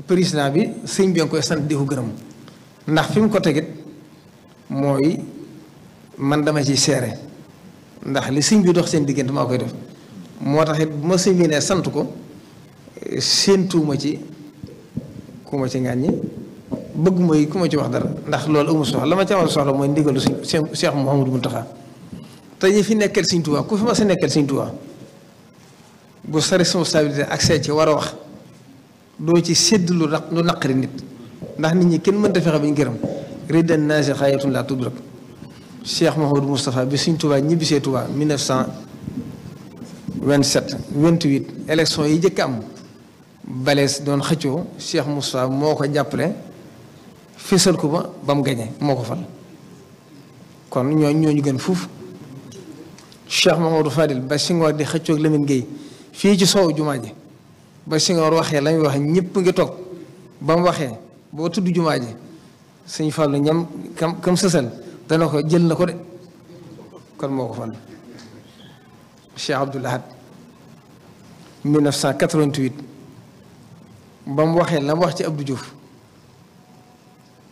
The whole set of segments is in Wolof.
président bi sëñ bi nga koy sant di ko gërëm ndax fi mu ko tegit mooy man dama ciy seere ndax li sëñ bi dox seen diggante maa koy def moo tax it bu ma sëñ bi ne sant ko séentuuma ci ku ma ci ŋàññi bëgg mooy ku ma ci wax dara ndax loolu amul soxla la ma ci amal soxla mooy ndigalu Cheikh Mouhamadou Mountakha te ñi fi nekkal Sëñ Tuubaa ku fi ma sa nekkal Sëñ Tuubaa bu sa responsabilité accès ci war a wax doo ci sédd lu naqari nit ndax nit ñi kenn mënta fexe ba ñu gërëm ridan naasi xaayatun laa tudrak Cheikh Mouhamadou Moustapha bi Sëñ Tuubaa ñibbisee Tuubaa 1927 28 élection yi jëkk am balees doon xëccoo Cheikh Moustapha moo ko jàppale fésal ko ba mu gañe moo ko fal kon ñooñu gën fuuf Cheikh Mamadou Fadil ba Senghor di xëccoog Lamine Gueye fii ci soowu jumaa ji ba Senghor waxee la muy wax ñëpp ngi toog ba mu waxee boo tudd jumaa ji Sëñ Fallu ñam kam sësal dana ko jël na ko de kon moo ko fal Cheikh Abdoul Ahad 1988 ba mu waxee la mu wax ci Abdou Diouf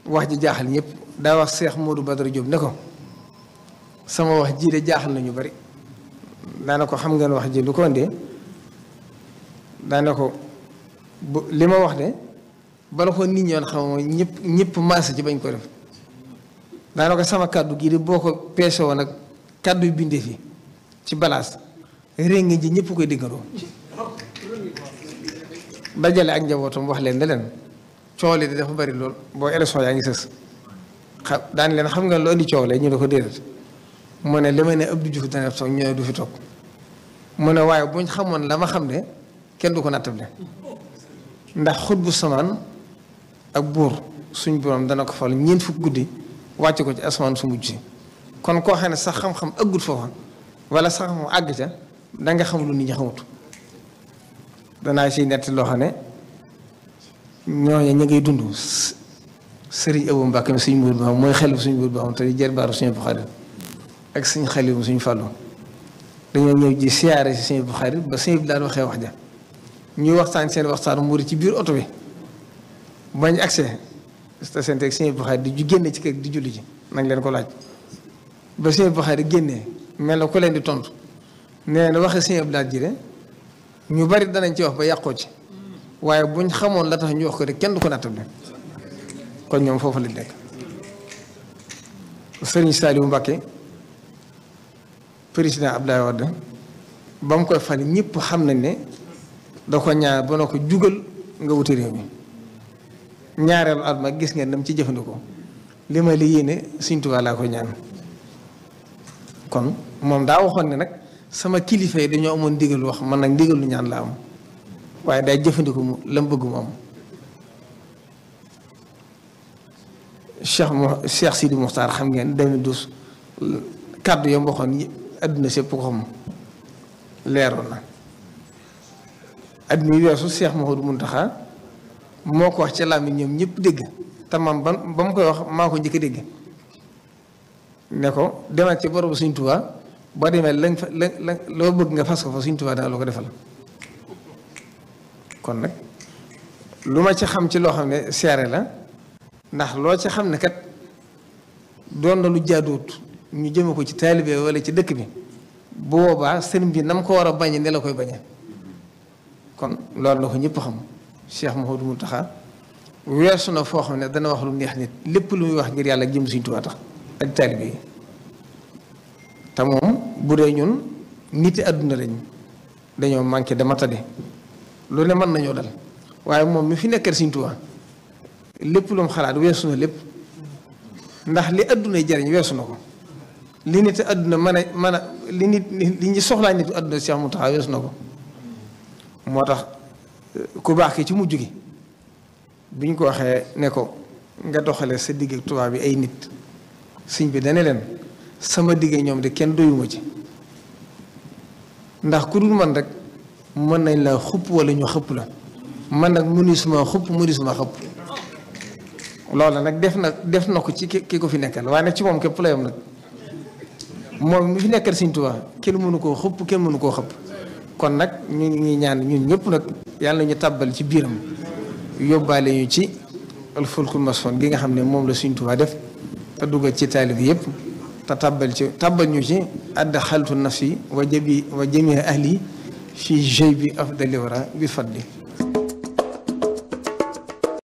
wax ji jaaxal ñëpp daa wax Cheikh Modou Badara Diop ne ko sama wax ji de jaaxal nañu bari daana ko xam ngeen wax ji lu ko indee daana ko li ma wax de bala ko nit ñoon xam ñëpp maase ci bañ ko def daana ko sama kàddu gii de boo ko peese woon ak kàddu yu bindee fi ci balaas réng ji ñëpp koy diggandoo dajale ak njabootam wax leen ne leen coow li dafa bari lool boo élection yaa ngi sës daan leen xam nga lu indi coow la ñu ne ko déedéet mu ne li ma ne Abdou Diouf dana toog ñooy du fi toog mu ne waaye buñ xamoon la ma xam ne kenn du ko nattable ndax xut bu samaan ak buur suñ borom dana ko fal ñeent fukk guddi wàcce ko ci asamaan su mujj si kon koo xam ne sax xam-xam ëggut foofa wala sax xam àgg ca danga xam lu nit ñi xamut danaa si nett loo xam ne ñooñu ñu ngay dund sëriñ Abou Mbacke suñ mbuur bi mooy xel suñ mbuur bi xam te jër baaru suñu Buxaari ak suñ xalimu suñ fàllu dañoo ñëw ji siyaare si suñu Buxaari ba suñu bi daal waxee wax ja ñuy waxtaan seen waxtaan muuri ci biir oto bi bañ accès te seen teg suñu Buxaari di génne ci kër di julli ji nag leen ko laaj ba suñu Buxaari génnee mel na ku leen di tontu nee na waxe suñu daal ji de ñu bari danañ ci wax ba yàqoo ci waaye buñ xamoon la tax ñu wax ko de kenn du ko nattable kon ñoom foofu lañ nekk. Sëriñ Saliou Mbacké président Abdoulaye Wade ba mu koy fal ñëpp xam nañ ne da ko ñaar ba na ko jugal nga wuti réew mi ñaareelu at ma gis ngeen dem ci jëfandikoo li ma li yéene Sëriñ Tuubaa laa ko ñaan kon moom daa waxoon ne nag sama kilifa yi dañoo amoon ndigal wax man nag ndigal lu ñaan la am waaye day jëfandiku mu la mu bëgg mu am Cheikh Sidi Mokhtar xam ngeen 2012 kàddu yam waxoon adduna sépp ko xam leeroon na adduna yi weesu Cheikh Mouhamadou Mountakha moo ko wax ca làmmiñ ñoom ñëpp dégg te man ba mu koy wax maa ko njëkk a dégg ne ko demal ci borobu Sëriñ Tuubaa boo demee lañ fa la loo bëgg nga fas ko fa Sëriñ Tuubaa dana la ko defal kon nag lu ma ci xam ci loo xam ne seere la ndax loo ci xam ne kat doon na lu jaaduwut ñu jëme ko ci taalibe wala ci dëkk bi bu boobaa sëriñ bi na mu ko war a bañe ne la koy bañe kon loolu la ko ñëpp xam Cheikh Mouhamadou Mountakha weesu na foo xam ne dana wax lu neex nit lépp lu muy wax ngir yàlla jëm Sëriñ Tuubaa tax ak taalibe yi te moom bu dee ñun niti àdduna lañ dañoo manqué de matadi lu ne mën nañoo dal waaye moom mi fi nekkal Sëriñ Tuubaa lépp lu mu xalaat weesu na lépp ndax li àdduna jariñ weesu na ko li nit àdduna mën a li ñi soxlaa nit àdduna Cheikh Mountakha weesu na ko moo tax ku baax ki ci mujj gi bi ñu ko waxee ne ko nga doxale sa digg ak tubaab bi ay nit sëñ bi dane leen sama digg ñoom de kenn doyuma ci ndax ku dul man rek mën nañ la xupp wala ñu xëpp la man nag mënisuma xupp mënisuma xëpp loolu nag def na ko ci ki ko fi nekkal waaye nag ci moom képp la yam nag moom mi fi nekkal Sëriñ Tuubaa kenn mënu koo xupp kenn mënu koo xëpp kon nag ñu ngi ñaan ñun ñëpp nag yàlla ñu tàbbal ci biiram yóbbaale ñu ci al fulkul masxuun gi nga xam ne moom la Sëriñ Tuubaa def te dugal ci taalib yëpp te tabbal ñu ci adxaltu nafsi wa jamii ahli fi jaybi afdali wara bi fadli